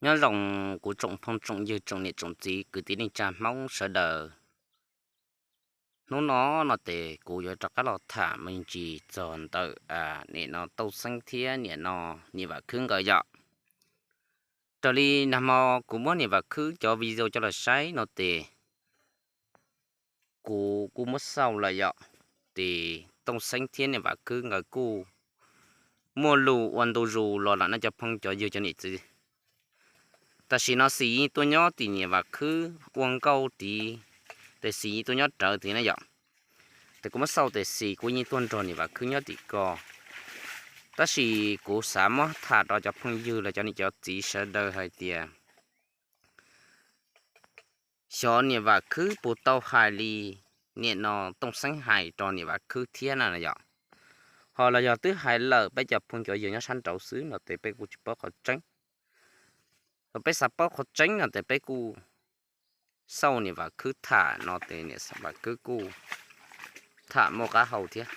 Nyob zoo kuv tsoom phooj tsoom ywg tsoom niam tsoom txiv kwv tij neej tsa Hmoob sawv daws. Hnub no no ces kuv yuav rov qab los tham me ntsis txog ntawm nim no Tooj Xeeb thiab nim no niam Vam Khwb nkawd yom. Raws li nag hmo kuv muab niam Vam Khwb cov video coj los saib no ces kuv kuj muab xauj lawm yom, ces Tooj Xeeb thiab niam Vam Khwb nkawd kuj muaj lus ua ntu zus los lawm no cov phooj cov ywg cov niam txiv. Tam sim no Xis yeej tuaj nyob tim niam Vam Khwb ua nkauj tid, ces Xis yeej tuaj nyob rawv tid na yom. Ces kuv muab xauj ces Xis kuj yeej tuaj nrog niam Vam Khwb nyob tim ko. Tab sis kuv xav muab tham rau cov phooj ywg los cov niam cov txiv sawv daws hais tias xyov niam Vam Khwb puas tau hais li nim no Tooj Xeeb hais rau niam Vam Khwb thiab na yom. Ho los yog twb hais lawm peb cov phooj cov ywg nyob sab nraud xwb no ces peb kuj tsis paub qhov tseeb. Thaum peb xav paub qhov tseeb no ces peb kuj xauj niam Vam Khwb tham no ces niam Vam Khwb kuj tham muaj qab hau thiab.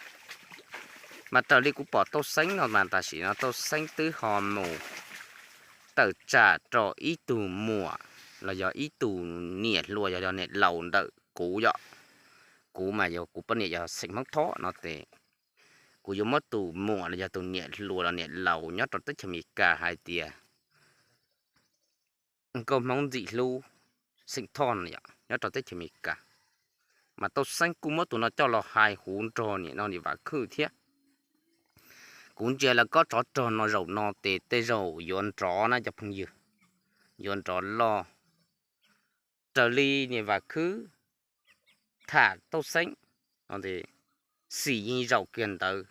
Mas raws li kuv pom Tooj Xeeb no mas tam sim no Tooj Xeeb twb ho mus tawm tsam rau ib tug muam los yog ib tug niam hluas yog niam laus ntawm kuv yom. Kuv mas yog kuv poj niam yog xeem Hmoob Thoj no ces kuv yuav muab tus muam los yog tus niam hluas los niam laus nyob rau teb chaws Amelikas hais tias nkauj Hmoob ntxim hlub xeem Thoj no nyob rau teb chaws Amelikas. Mas Tooj Xeeb kuj muab tus no coj los hais huv nrog nim no niam Vam Khwb thiab. Kuv ntsia lawv kob tsov rog no zaum no ces tej zaum yuav nrov na cov phooj ywg, yuav nrov loj. Raws li niam Vam Khwb tham Tooj Xeeb, Xis yeej zaum kiag ntawd.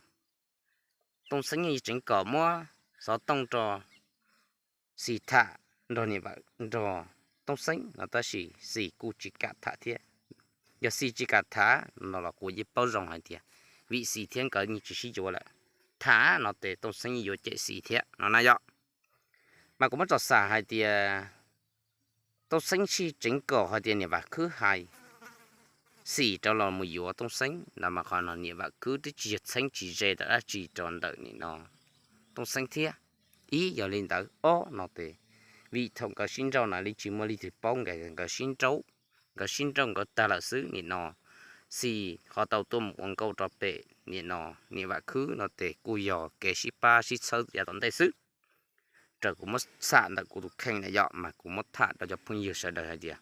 Tooj Xeeb yeej tseev kom muab xov tooj rau Xis tham nrog niam Vam nrog Tooj Xeeb no tab sis Xis kuj tsis kam tham thiab. Yog Xis tsis kam tham no los kuv yeej paub zoo hais tias vim Xis thiab nkawd yeej tsis sib yuav lawm. Tham no ces Tooj Xeeb yeej yuav cem Xis thiab no na yom. Mas kuv muab tso xam hais tias Tooj Xeeb sij tseev kom hais tias niam Vam Khwb hais Xis rov los mus yuav Tooj Xeeb no mas qhov no niam Vam Khwb twb tsis yog txheeb tsis ze ntawm dab tsi rau ntawm nim no Tooj Xeeb thiab. Ib yog li ntawd, ob no ces vim thaum nkawd sib nrauj no li tsis muaj leej twg paub nkawd, nkawd sib nrauj, nkawd sib nrauj nkawd tag lawm xwb nim no Xis ho tau tuaj mus ua nkauj rau pem nim no niam Vam Khwb no ces kuj yog kev sib pab sib txhawb yav tom ntej xwb. Raws kuv muab xam ntawm kuv tus kheej na yom mas kuv muab tham rau cov phooj ywg sawv daws hais tias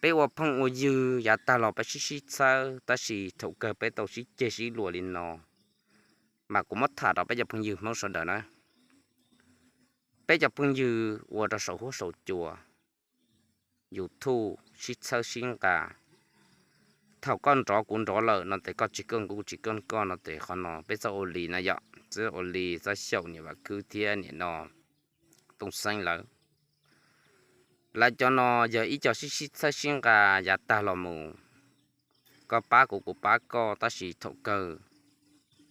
peb ua phooj ua ywg yav tag los peb sib sib txhawb tab sis thaum kawg peb tau sib ceg sib luag li no. Mas kuv muab tham rau peb cov phooj ywg Hmoob sawv daws na, peb cov phooj ywg ua rau saum huab saum cua YouTube sib txhawb sib nqa. Thaum koj nrov kuv nrov lawm no ces koj tsis koj kuv kuv tsis koj koj no ces qhov no peb txhob ua li na yom, txhob ua li, txhob xyaum niam Vam Khwb thiab nim no Tooj Xeeb lawv. Lawv cov no yog ib co sib sib txhawb sib nqa yav tag los mus, koj pab kuv kuv pab koj tab sis thaum kawg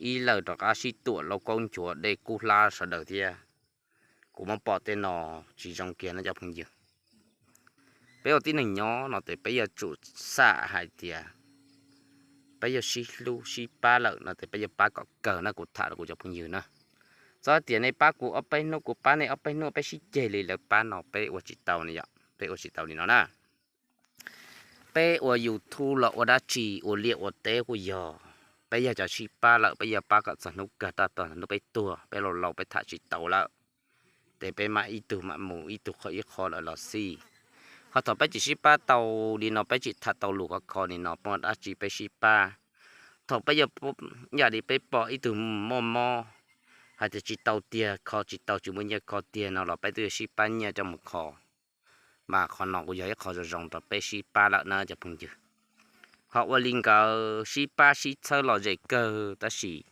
ib leeg rov qab sib tuam lauj kaub nchuav dej kub hlab sawv daws thiab. Kuv muab pom tej no tsis zoo kiag no cov phooj ywg. Peb ua tib neeg nyob no ces peb yuav tsum xam hais tias peb yuav sib hlub sib pab lawm no ces peb yuav pab kom kawg na, kuv tham rau kuv cov phooj ywg na. Txhob tias nej pab kuv ob peb hnub kuv pab nej ob peb hnub peb sib ceg li lawv pab no peb ua tsis tau ni yom, peb ua tsis tau li no na. Peb ua YouTube los ua dab tsi ua liaj ua teb kuj yog, peb yog cov sib pab lawm peb yuav pab kom txog hnub kawg, tag tog hnub peb tuag peb laus laus peb tham tsis tau lawm, ces peb mam ib tug mam mus ib tug qhov ib qho lawm los xij. Ho thaum peb tsis sib pab tau li no peb tsis tham tau lus khov kho li no peb ua dab tsi peb sib pab? Thaum peb yuav, yam li peb pom ib tug muaj mob hais tias tsis tau tiag, kho tsis tau tsis muaj nyiaj kho tiag no los peb twb yuav sib pab nyiaj coj mus kho. Mas qhov no kuj yog ib qho zoo zoo rau peb sib pab lawm na cov phooj ywg. Ho ua li nkawd sib pab sib txhawb lom zem kawg tab sis,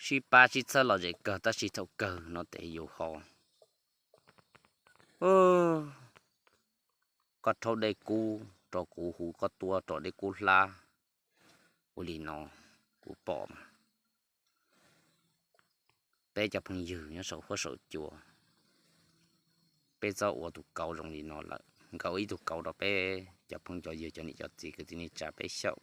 sib pab sib txhawb lom zem kawg tab sis thaum kawg no ces yus ho koj rhaub dej kub rau kuv, hu koj tuab rau dej kub hlab. Ua li no kuv pom mas peb cov phooj ywg nyob saum huab saum cua, peb txhob ua tus kauv zoo li no lawm. Nkawd ua ib tug kauv rau peb cov phooj cov ywg cov niam cov txiv kwv tij neej tsa peb xyaum,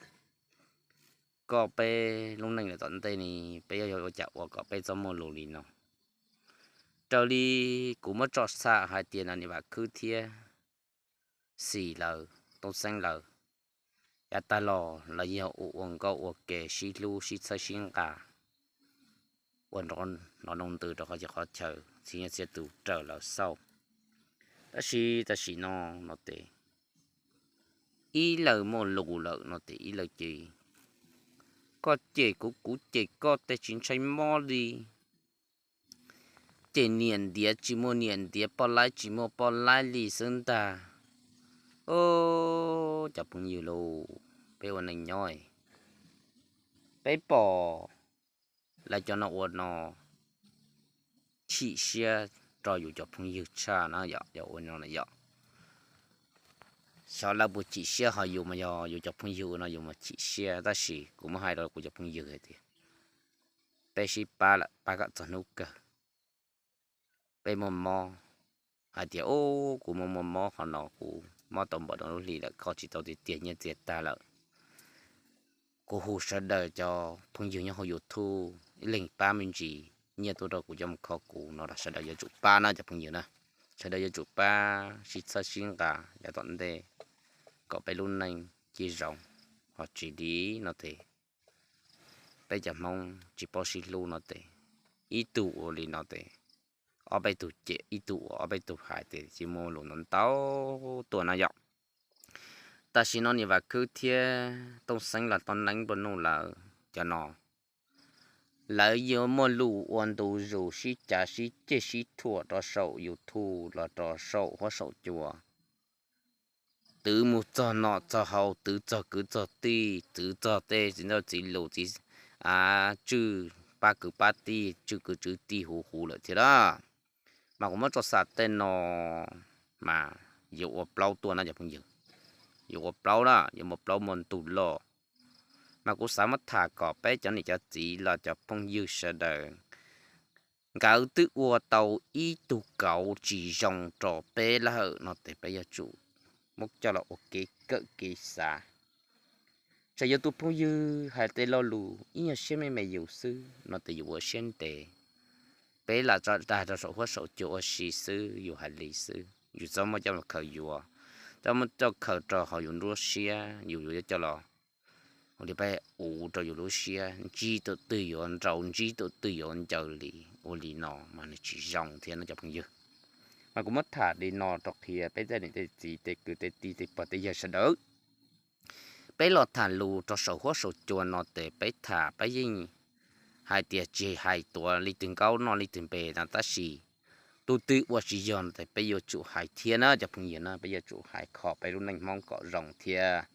kom peb lub neej lawm tom ntej ni peb yuav ua cas ua kom peb txhob muaj lus li no. Raws li kuv muab tso xam hais tias no niam Vam Khwb thiab Xis lawv, Tooj Xeeb lawv, yav tag los los yog ua ua nkauj ua ke sib hlub sib txhawb sib nqa, ua nrov nroo ntws rau qhov chaw qhov chaw txhia nyiaj txhia tus raws lawv xauj. Tab sis tam sim no no tes ib lawv muaj lus lawm no tes ib lawv ces koj cem kuv kuv cem koj tej tsis ntshai mob li. Ces niam ntiav tsis muaj niam ntiav, poj laib tsis muaj poj laib li xwb ntag. Cov phooj ywg lauj, peb ua neej nyob, peb pom lawv cov no ua no chim siab rau yus cov phooj ywg tshaj na yom, yog ua no yom. Xyov lawv puas chim siab, ho yus mas yog yus cov phooj ywg ua no yus mas chim siab, tab sis kuv muab hais rau kuv cov phooj ywg hais tias peb sib pab lawm, pab kom txog hnub kawg. Peb muaj mob, hais tias ub kuv muaj muaj mob qhov no, kuv mob tau npaum no lub hli lawm, kho tsis tau tiag tiag, nyiaj txiag tag lawm. Kuv hu sawv daws cov phooj ywg nyob hauv YouTube ib leeg pab me ntsis nyiaj tuaj rau kuv coj mus kho kuv no los sawv daws yuav tsum pab na cov phooj ywg na. Sawv daws yuav tsum pab sib txhawb sib nqa yav tom ntej kom peb lub neej ci zoo, ho tsis li no tes peb cov Hmoob tsis paub sib hlub no tes ib tug ua li no tes ob peb tug cem, ib tug ua ob peb tug hais tes tsis muaj lus ntau ntau tuaj na yom. Tam sim no niam Vam Khwb thiab Tooj Xeeb los tau neeb nplua nuj lawm, cov no lawv yuav muaj lus ua ntu zus sib cav sib ceg sib thuam rau saum YouTube los rau saum huab saum cua. Twv mus txog nom txog haus, twv txog kwv txog tij, twv txog tej txiv ntxawj txiv lus, txiv tswj pab kwv pab tij, tswj kwv tswv tij huv huv lawm thiab lawm. Mas kuv muab tso xam tej no mas yuav ua plaub tuaj na cov phooj ywg. Yuav ua plaub na, yuav muaj plaub muaj ntug loj. Mas kuv xav muab tham kom peb cov niam cov txiv los cov phooj ywg sawv daws, nkawd twb ua tau ib tug kauv tsis zoo rau peb lawm no tes peb yuav tsum muab coj los ua kev kawm kev xav. Txawm yuav tus phooj ywg hais tej lo lus ib nyuag siab me me yus xwb no tes yus ua siab ntev. Peb lam tso dag rau saum huab saum cua ua si xwb, yus hais li xwb, yus txhob muab coj los khaws yuav, txhob muab coj khaws rau hauv yus nruab siab, yus yuav coj los ua li peb uv rau yus lub siab, ntsib tus twg yuav nraus, ntsib tus twg yuav ncaws li. Ua li no mas nws tsis zoo thiab no cov phooj ywg. Mas kuv muab tham li no rau qhia peb tej niam tej txiv tej kwv tej tij tej pog tej yawg sawv daws. Peb los tham lus rau saum huab saum cua no tes peb tham peb yeej hais tias tsis hais tuav leej twg nkaub noj leej twg npe no tab sis tus twg ua tsis yog no tes peb yuav tsum hais thiab na cov phooj ywg na, peb yuav tsum hais kho peb lub neej Hmoob kom zoo thiab.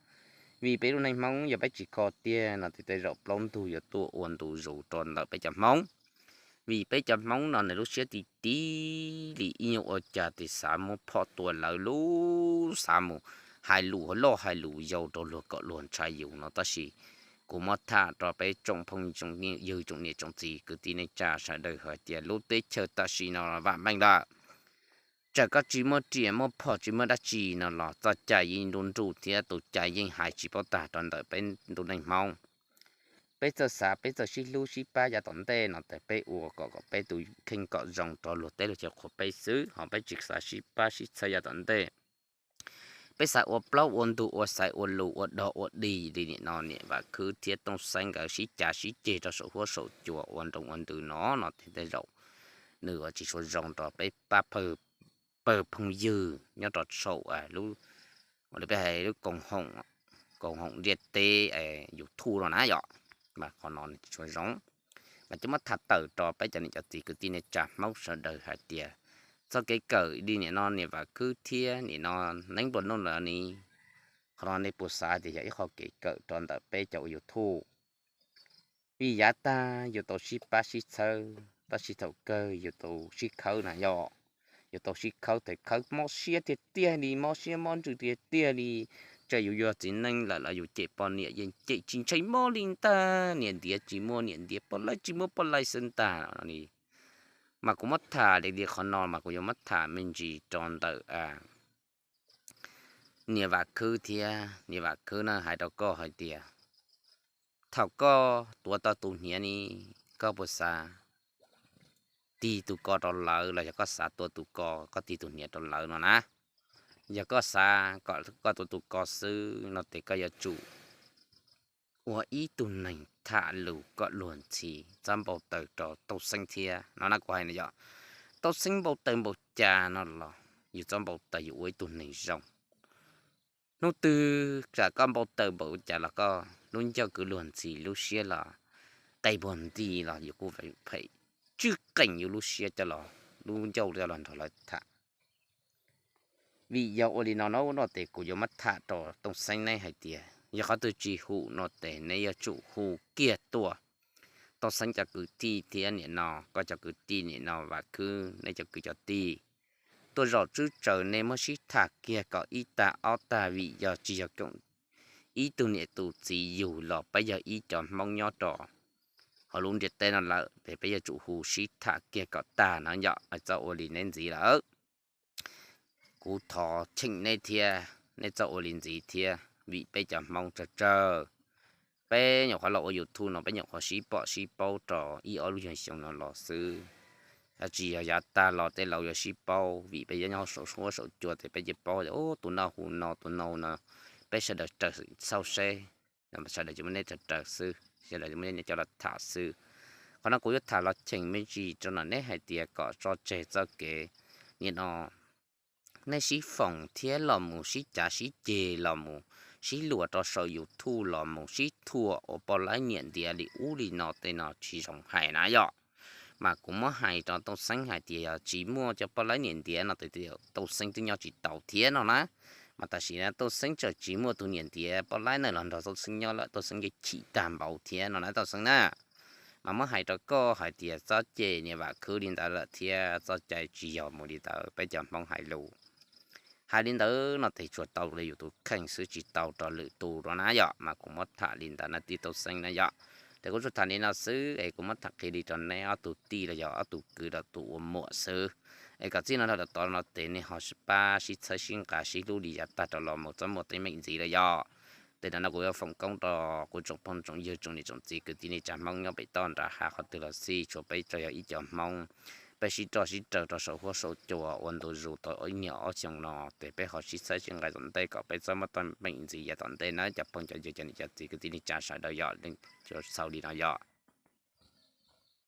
Vim peb lub neej Hmoob yog peb tsis kho tiag no tes tej zaum plaub ntug yuav tuaj ua ntu zus rau ntawm peb cov Hmoob. Vim peb cov Hmoob no nws lub siab ti ti li ib nyuag ua cas tes xav muab phom tua lawv lub, xav mus hais lus loj hais lus yau rau luag kom luag ntshai yus no tab sis kuv muab tham rau peb tsoom phooj ywg tsoom niam tsoom txiv kwv tij neej tsa sawv daws hais tias lub teb chaws tam sim no vam meej lawm. Txawm koj tsis muaj riam muaj phom tsis muaj dab tsi no los txoj cai yeej nruj nruj thiab tus cai yeej hais tsis paub tag rau ntawm peb ntu neej Hmoob. Peb txawj xav peb txawj sib hlub sib pab yav tom ntej no tes peb ua kom kom peb tus kheej kom zoo rau luag teb luag chaw qhuas peb xwb, ho peb tsis xav sib pab sib txhawb yav tom ntej. Peb xav ua plaub ua ntug ua xaiv ua lus ua dog ua dig li nim no niam Vam Khwb thiab Tooj Xeeb nkawd sib cav sib ceg rau saum huab saum cua ua nroo ua ntws no no tes tej zaum nws ua tsis tshua zoo rau peb pab pawg phooj ywg nyob rau saum lub, ua li peb hais lub koom haum ntiaj teb YouTube no na yom. Mas qhov no nws tsis tshua zoo. Mas coj muab tham tawm rau peb cov niam cov txiv kwv tij neej tsa Hmoob sawv daws hais tias txoj kev kawm li nim no niam Vam Khwb thiab nim no neeb nplua nuj lawm ni, qhov no nej puas xav tias yog ib qho kev kawm rau ntawm peb cov ua YouTube? Vim yav tag yus tau sib pab sib txhawb tab sis thaum kawg yus tau sib khawb na yom. Yus tau sib khawb tes khawb mob siab tiag tiag li, mob siab mob ntsws tiag tiag li. Txawm yus yog txiv neej lawm los yus cem poj niam yeej cem tsis ntshai mob li ntag, niam ntiav tsis muaj niam ntiav, poj laib tsis muaj poj laib xwb ntag li. Mas kuv muab tham li li qhov no mas kuv yuav muab tham me ntsis rau ntawm niam Vam Khwb thiab. Niam Vam Khwb na, hais rau koj hais tias thaum koj tuav tau tus hniav ni, koj puas xav tig tus ko rau lawv los yog koj xav tua tus ko, koj tig tus hniav rau lawv no na. Yog koj xav kom koj tua tus ko xwb no ces koj yuav tsum ua ib tug neeg tham lus kom luag ntxhi, txhob npau taws rau Tooj Xeeb thiab no na. Kuv hais no yog Tooj Xeeb npau taws npau cas no los yus txhob npau taws, yus ua ib tug neeg zoo. Hnub twg tsam koj npau taws npau cas los koj lub ncauj kwv luag ntxhi, lub siab los qe puag nti los yus kuj phem tswj qees yus lub siab coj los, lub ncauj coj los nrog lawv tham. Vim yog ua li no no no ces kuv yuav muab tham rau Tooj Xeeb neb hais tias yog qhov twg tsis hum no ces neb yuav tsum hu kiag tuaj. Tooj Xeeb cov kwv tij thiab nim no koj cov kwv tij nim no Vam Khwb neb cov kwv cov tij tuaj zaum tswb tsaws, neb muab sib tham kiag kom ib tag ob tag, vim yog tsis yog koom ib tug niam tus txiv yug los peb yog ib cov Hmoob nyob rau hauv lub ntiaj teb no lawm ces peb yuav tsum hu sib tham kiag kom tag no yom. Txhob ua li neb ntxiv lawm. Kuv thov cheem neb thiab, neb txhob ua li ntxiv thiab, vim peb cov Hmoob tsawg tsawg, peb nyuam qhuav los ua YouTube no peb nyuam qhuav sib pom sib paub rau ib ob lub xyoo no los xwb. Tsis yog yav tag los tej laus yuav sib paub, vim peb yuav nyob saum huab saum cua ces peb thiaj paub tias tus no hu no, tus no no. Peb sawv daws raws xauj seb, sawv daws tsis muaj neb raws raws xwb, sawv daws muaj neb coj los tham xwb. Qhov no kuv yuav tham los cheem me ntsis rau no neb hais tias kom tso tseg txoj kev nim no nej sib foom thiab los mus sib cav sib ceg, los mus sib luam rau saum YouTube, los mus sib thuam ua poj laib niam ntiav li ub li no tej no tsis zoo hais na yom. Mas kuv muab hais rau Tooj Xeeb hais tias yog tsis muaj cov poj laib niam ntiav no ces Tooj Xeeb twb nyob tsis tau thiab no na. Mas tam sim no Tooj Xeeb tseem tsis muaj tus niam ntiav poj laib na los nrog Tooj Xeeb nyob lawm, Tooj Xeeb yeej chim tag npaum thiab no na Tooj Xeeb na. Mas muab hais rau koj hais tias txhob cem niam Vam Khwb li ntawd lawm thiab, txoj cai tsis yog mus li ntawd, peb cov Hmoob hais lus hais li ntawd no ces tsuas tau rau yus tus kheej xwb, tsis tau rau lwm tus rau na yom. Mas kuv muab tham li ntawd na tij Tooj Xeeb na yom. Ces kuv tsuas tham li no xwb es kuv muab tham qhia li rau neb ob tug tij los yog ob tug kwv los tus ua muam xwb. Es kom txij no rau tom no ces nej ho pab sib txhawb sib nqa sib hlub li yav tag rau los mus txhob muaj teeb meem ntxiv lawm yom. Ces ntawm no kuv yuav foom koob rau kuv tsoom phooj tsoom ywg tsoom niam tsoom txiv kwv tij neej tsa Hmoob nyob pem toj nram hav qhov twg los xij, tsuas peb tau yog ib cov Hmoob, peb sib roj sib raws rau saum huab saum cua ua ntu zus tau ib nyuag ob xyoo no ces peb ho sib txhawb sib nqa tom ntej kom peb txhob muaj teeb meem ntxiv yav tom ntej na cov phooj cov ywg cov niam cov txiv kwv tij neej tsa sawv daws yom. Txaus li no yom.